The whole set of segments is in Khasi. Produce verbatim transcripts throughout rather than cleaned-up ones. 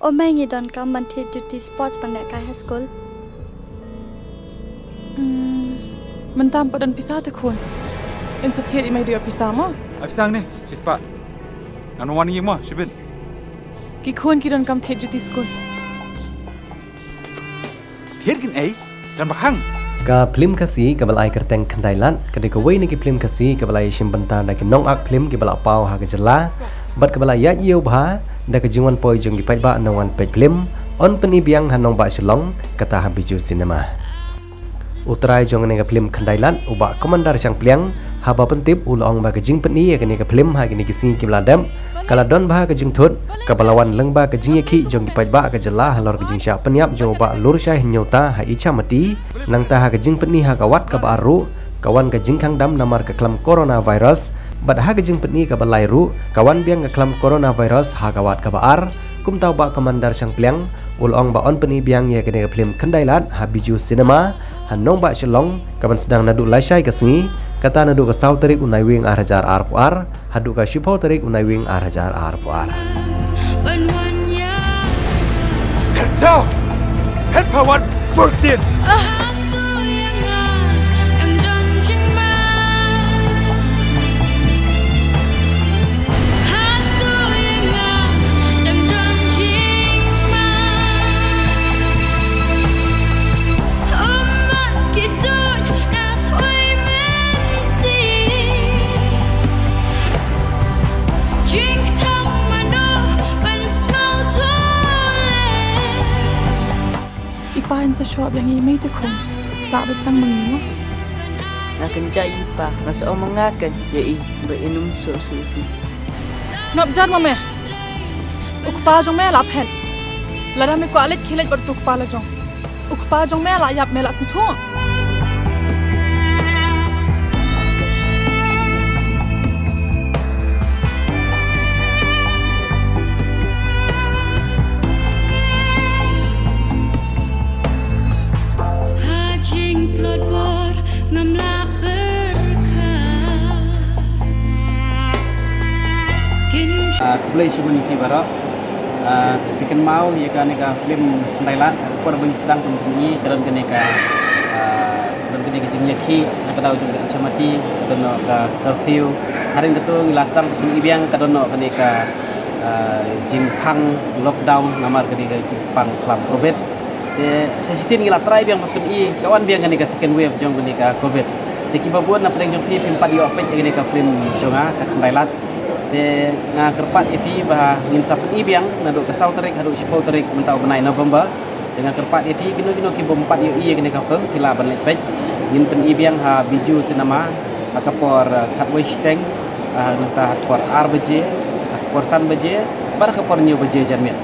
O mei, ngi donkam ban thied juti sports ban lehkai ha skul. Hmm, mynta ym pat don pisa te khun. Yn sa thied i mei da ïoh pisa mo. Ai pisa hangne, shispah. Ngan wan ïa mo, shibit. Ki khun ki donkam thied juti skul. Thied kin ei, don ba khang. Ka phlim Khasi kaba la ai kyrteng Khyndai Lad ka dei kawei na ki phlim Khasi kaba la ïashim bynta da ki nongakt phlim kiba la paw ha ka jylla bad kaba la ïaid ïew bha da ka jingwan poi jong ki paidbah nongwan peit phlim, yn pyni biang ha nongbah Shillong, kata ha Bijou Cinema. U trai jong kane ka phlim Khyndai Lad, u Bah Commander Shangpliang, haba pyntip u la ong ba ka jingpyni ïa kane ka phlim ha kine ki sngi kiba la dep ka la don bha ka jingthut kaba la wan lyngba ka jingïakhih jong ki paidbah ka jylla halor ka jingshah pynïap jong u Bah Lurshai Hynñiewta ha Ichamati, nangta ha ka jingpyni ha ka wat kaba ar ruh ka wan ka jingkhang dam namar ka khlam coronavirus, bad ha ka jingpyni kaba lai ruh ka wan biang ka khlam coronavirus ha ka wat kaba ar. Kumta u Bah Commander Shangpliang u la ong ba yn pyni biang ïa kane ka phlim Khyndai Lad ha Bijou Cinema ha nongbah Shillong, kaban sdang naduh lashai ka sngi, kata naduh ka saw tarik u Naiwieng ar hajar arphew ar haduh ka shiphew tarik u Naiwieng ar hajar arphew ar. Chyrchau! Phet pha wan bur tied! I pa yn sa shoh biang ïa i mei te khun. Sa beit tang ma ngi mo. Nga kynjah ïa i pa, nga sa ong ma nga keiñ ïa i ba in ym sngewsih ïa i. Sngap jar ma me. U kpa jong me la phet. Lada me kwah leit khie leit bad u kpa la jong. U kpa jong me la ïap, me la sngewthuh. Ha jingtlot bor ngam lah pyrkhat. Kin Ah, khublei shibun ïa phi baroh. Ah, phi kynmaw ïa kane ka film Khyndai Lad, ka por ba ngi sdang pynpyni ka don kane ka, ah, ka don kane ka jingïakhih na ka daw jong ka Ichamati, ka don noh ka curfew. Hadien kato ngi la sdang pynpyni biang ka don noh kane ka, ah, jingkhang lockdown namar kane ka jingpang khlam covid. Te sa shisien ngi la try biang ban pyni ka wan biang kane ka second wave jong kane ka covid. Te kiba bun na pdeng jong phi phim pat ïoh peit ïa kane ka film jong nga ka Khyndai Lad. Te nga kyrpad ïa phi ba ngin sa pyni biang naduh ka saw tarik haduh shiphew tarik mynta u bnai November. Te nga kyrpad ïa phi kino kino kibym pat ïohi ïa kane ka film phi lah ban leit peit. Ngin pyni biang ha Bijou Cinema ha ka por, eh, khatwei shiteng, ah, nangta ha ka por ar baje, ha ka por san baje bad ha ka por hynñiew baje janmiet.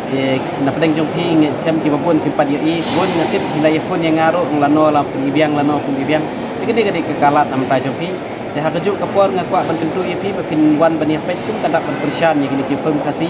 Te na pdeng jong phi ngeit skhem kiba bun phim pat ïohi, bun nga tip phi la ïa phone ïa nga ruh, nga la noh la pyni biang, la noh pyni biang. Te ka dei ka dei ka lad na bynta jong phi. Te ha kajuh ka por nga kwah ban kyntu ïa phi ba phin wan ban ïa peit kum ka dak ban kyrshan ïa kine ki film Khasi.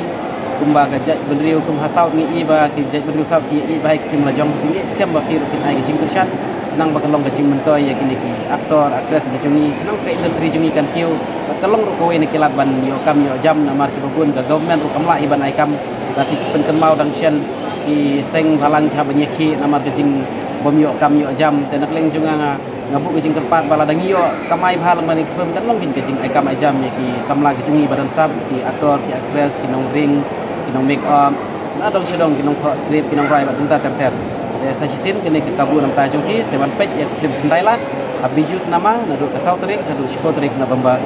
Kumba ka jaitbynriew kum ha South ngi i ba ki jaitbynriew South ki i ba ha ki film la jong, phi ngeit skhem ba phi ruh phin ai ka jingkyrshan. Khnang ba ka long ka jingmyntoi ïa kine ki actor, actress ki jong ngi, khnang ka industry jong ngi kan kiew. Bad ka long ruh kawei na ki lad ban ïoh kam ïoh jam namar kiba bun ka government ruh kam lah hi ban ai kam. Lada phi pynkynmaw dang shen ki seng bhalang ki hap ban ïakhih namar ka jingbym ïoh kam ïoh jam. Te na ka liang jong nga nga buh ka jingkyrpad ba lada ngi ïoh kamai bha lyngba kine ki film kan long keiñ ka jingai kam ai jam ïa ki samla ki jong ngi ba don sap, ki actor, ki actress, ki nongring, ki nong make up, na dong sha dong, ki nongthoh script, ki nongrai bad kumta ter ter. Te sa shisien kane ka kabu na bynta jong phi, sa wan peit ïa ka film Khyndai Lad ha Bijou Cinema naduh ka saw tarik haduh shiphew tarik November.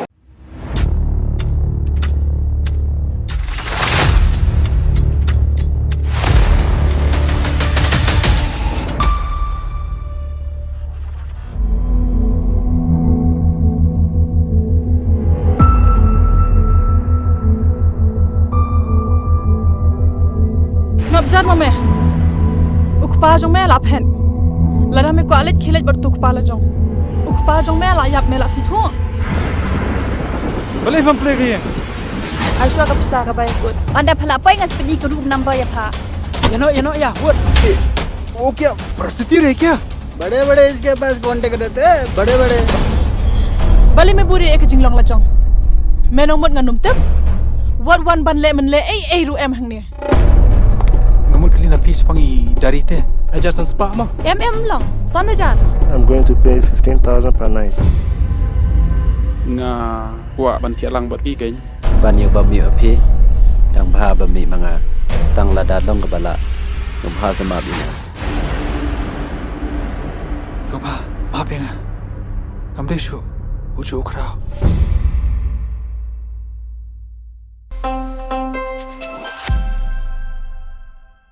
Sngap jar ma me. U kpa jong me la phet. Lada me kwah leit khie leit bad utu u kpa la jong. U kpa jong me la ïap, me la sngewthuh. Balei pham plie ka ïing? Ai shuwa ka pisa kaba ïakut. Ynda pha lah poi ngan sa pyni ka room number ïa pha. Ïa noh, ïa noh ïa, wut. वो क्या प्रस्तुति रहे क्या? बड़े बड़े इसके पास कॉन्टैक्ट रहते हैं, बड़े बड़े। Balei me buhrieh ïa ka jinglong la jong? Me nongmut ngan ym tip. Wat wan ban leh mynleh ei ei ruh em hangne. Kli na phi shaphang i dari te. Hajar san spah mo. Em em long, san hajar. I'm going to pay fifteen thousand per night. Nga kwah ban thiah lang bad phi keiñ. Ban ïoh bam ïoh phi. Dang bha bam ïoh ma nga. Tang lada long kaba lah. Sngewbha sa map ïa nga. Sngewbha, map ïa nga. Ngam dei shuh u ju u khraw.